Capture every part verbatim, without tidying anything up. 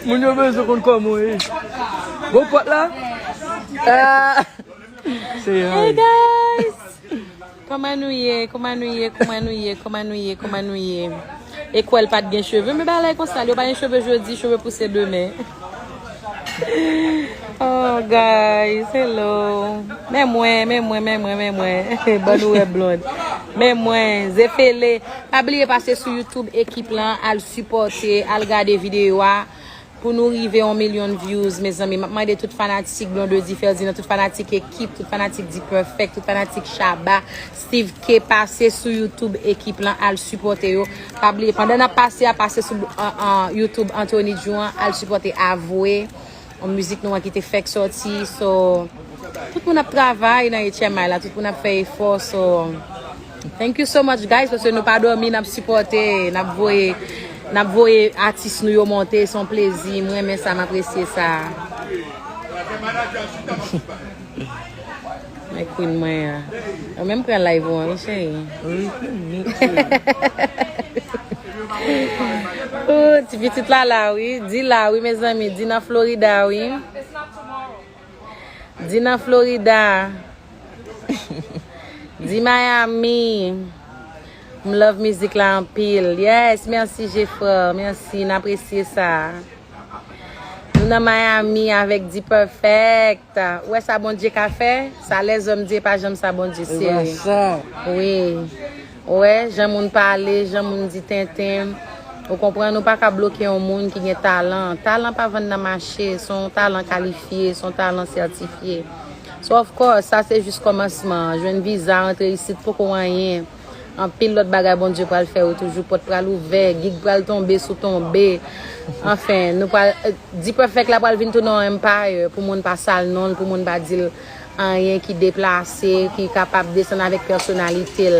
Moun yo bezwen konn kòman w ye. Bon pòt la. Ah. Seyè. Hey guys! Kòman nou ye? Kòman nou ye? Kòman nou ye? Kòman nou ye? Kòman nou ye? E kwè l pa t gen cheve. Men bagay konsa, yo pa gen cheve jodi, cheve pouse demen. Oh, guys, hello. Men mwen, men mwen, men mwen, men mwen. Ban nou wè blond. Men mwen, Zefele. Pa bliye pase sou YouTube ekip lan, al sipòte, al gade videyo a. Pou nou rive yon milyon views, mezanmi, m ap mande tout fanatik Blondedy Ferdinand, tout fanatik ekip, tout fanatik D-Perfect, tout fanatik Shabba, Steve K, pase sou YouTube ekip lan, al sipòte yo. Pa bliye, pandan n ap pase a, pase sou an, an, YouTube Anthony Djouan, al sipòte Avwe, yon mizik nou an ki te fèk sòti. So, tout moun ap travay nan H M I la, tout moun ap fè efò. So, thank you so much, guys, paske nou pa dòmi, n ap sipòte, n ap voye, n ap voye atis nou yo monte, se yon plezi, m renmen sa, m apresye sa. Men queen mwen an. Ou menm pran live ou an, wi, cheri. Wi, queen, mi, cheri. Oh, ti pitit la la, wi. Di la, wi, mezanmi. Di nan Florida, wi. Di nan Florida. Di Miami. M love mizik la anpil. Yes, mèsi Jeffrey. Mèsi, n apresye sa. Nou nan Miami avèk D-Perfect. Ou wè sa Bondye ka fè? Sa lèzòm di, e pa janm sa Bondye, sere. Wi. Ou wè, jan moun pale, jan moun di tenten. Ou konprann, ou pa ka bloke yon moun ki gen talan. Talan pa vann nan mache, se yon talan kalifye, se yon talan sètifye. So, of course, sa se jis kòmansman. Jwenn viza, rantre isit, poko anyen. Anpil lòt bagay Bondye pral fè yo toujou. Pòt pral ouvè, gig pral tonbe sou tonbe. Anfen, nou pral, eh, D-Perfect la pral vin tounen yon empire pou moun pa sal non l, pou moun pa di l anyen ki deplase, ki kapab desann avèk pèsonalite l.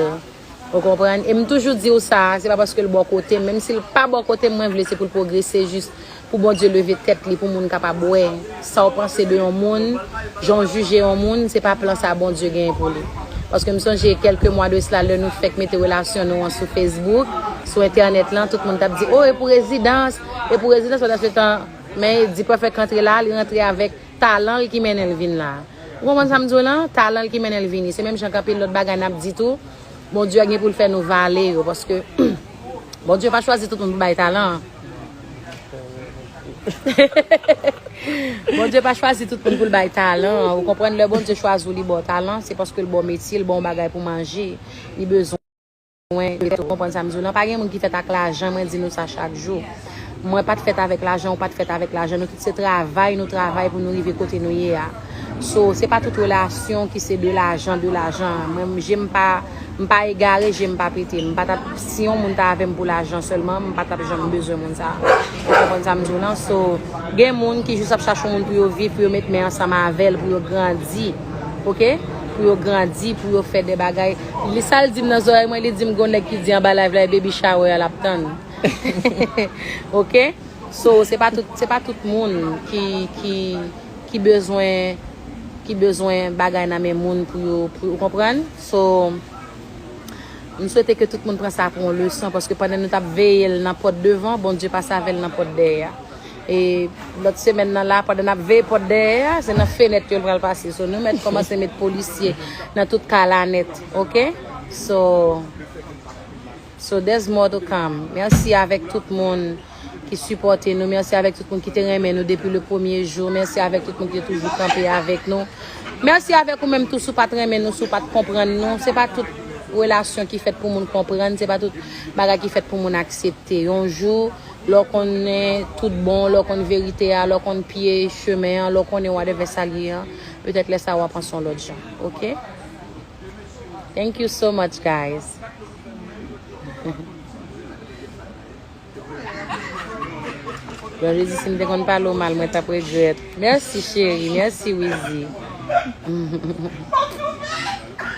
Ou konprann? E m toujou di w sa, se pa paske l bò kote m. Menm si l pa bò kote m, mwen vle se pou l pwogrese jis pou Bondye leve tèt li, pou moun kapab wè sa w panse de yon moun, jan w jije yon moun, se pa plan sa Bondye genyen pou li. Paske m sonje kèlke mwa de sila, lè nou fèk mete relasyon nou an sou Facebook, sou entènèt lan, tout moun t ap di, "O, e pou rezidans, e pou rezidans," pandansetan, men D-Perfect rantre la, li rantre avèk talan l ki mennen l vin la. Ou konprann sa m di w lan? Talan l ki mennen l vini. Se menm jan k anpil lòt bagay n ap di tou. Bondye gen pou l fè nou vale yo, paske Bondye pa chwazi tout moun pou bay talan. Bondye pa chwazi tout moun pou l bay talan. Ou konprann, lè Bondye chwazi w, li ba w talan, se paske l ba w metye, l ba w yon bagay pou manje. Li bezwen. Mwen, ou konprann sa m di w lan? Pa gen moun ki fèt ak lajan, mwen di nou sa chak jou. Mwen pa t fèt avèk lajan, ou pa t fèt avèk lajan. Nou tout se travay, nou travay pou nou rive kote nou ye a. So, se pa tout relasyon ki se de lajan, de lajan. Mwen, je m pa, m pa egare, je m pa pete. M pa t ap, si yon moun ta avè m pou lajan sèlman, m pa t ap janm bezwen moun sa. Ou konprann sa m di w lan? So, gen moun ki jis ap chache yon moun pou yo viv, pou yo met men ansanm avè l, pou yo grandi. Oke? Pou yo grandi, pou yo fè de bagay. Li sa l di m nan zòrèy mwen, li di m gon nèg ki di anba live la, e baby shower a l ap tann. Oke? So, se pa tout, se pa tout moun ki, ki, ki bezwen, ki bezwen bagay nan men moun pou yo, pou yo konprann. So, m swete ke tout moun pran sa pou yon leson, paske pandan nou t ap veye l nan pòt devan, Bondye pase avè l nan pòt dèyè a. E lòt semèn nan la, pandan n ap veye pòt dèyè a, se nan fenèt yo l pral pase. So, nou mèt kòmanse met polisye nan tout kay la nèt, oke? So, so there's more to come. Mèsi avèk tout moun ki sipòte nou. Mèsi avèk tout moun ki te renmen nou depi le premye jou. Mèsi avèk tout moun ki te toujou kanpe avèk nou. Mèsi avèk ou menm tou, si w pa t renmen nou, si w pa t konprann nou. Se pa tout relasyon ki fèt pou moun konprann, se pa tout bagay ki fèt pou moun aksepte. Yon jou, lè w konnen tout bon, lè w konn verite a, lè w konn pye chemen an, lè w konnen whatever sa l ye an, petèt lè sa a w a panse yon lòt jan. Oke? Thank you so much, guys. Blondedy di, si m te konn pale w mal, mwen t ap regrèt. Mèsi, cheri. Mèsi, Wizi.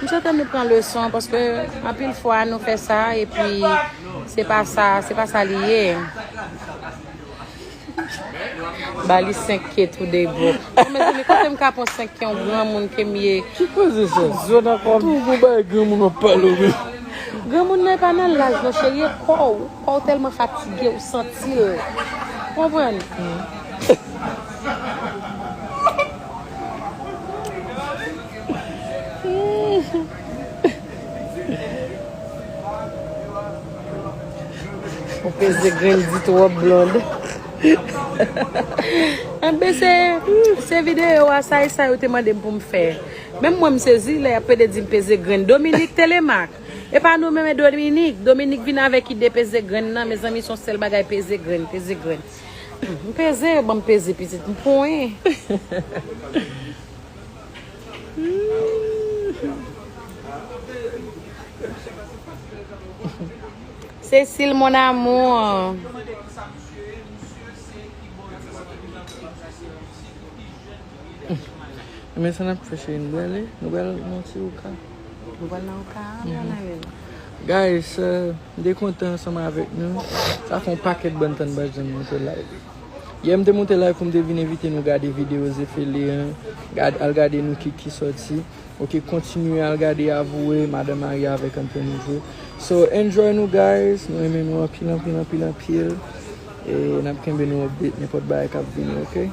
M swete nou pran leson, paske anpil fwa nou fè sa, epi se pa sa, se pa sa li ye. Ba li senk K today, bro. Bon, mezanmi, kote m ka pran senk K, yon granmoun ke m ye? Ki koze sa? Zòn ankò. Tou gon bagay granmoun w ap pale w menm. Granmoun nan e pa nan laj non, cheri, e kò w. Kò w tèlman fatige, ou santi l. Konprann? Ou peze grenn di twòp blond. Anben se, se videyo a sa e sa yo te mande m pou m fè. Menm mwen m sezi lè y ap pede di m peze grenn. Dominique Telemaque. E pa nou menm e Dominique. Dominique vin avèk ide peze grenn nan. Mezanmi, se yon sèl bagay peze grenn, peze grenn. M peze, ban m peze pitit, m ponyen. Cécile, mon amour. Men sa n ap fè cheri, nou prale, nou pral nan ti Oka. Nou pral nan Oka, mon ami. Guys, euh, m te kontan ansanm avèk nou. Sa fè yon pakèt bann tan m pa janm monte live. Yè m te monte live pou m te vin envite nou gade videyo Zefele an. Gad, al gade nou ki ki sòti. Ok, kontinye al gade Avoué, Madan Mari avèk Anthony Joe. So, enjoy nou guys. Nou renmen nou anpil, anpil, anpil, anpil. E n ap kenbe nou update nenpòt bagay k ap vini, ok?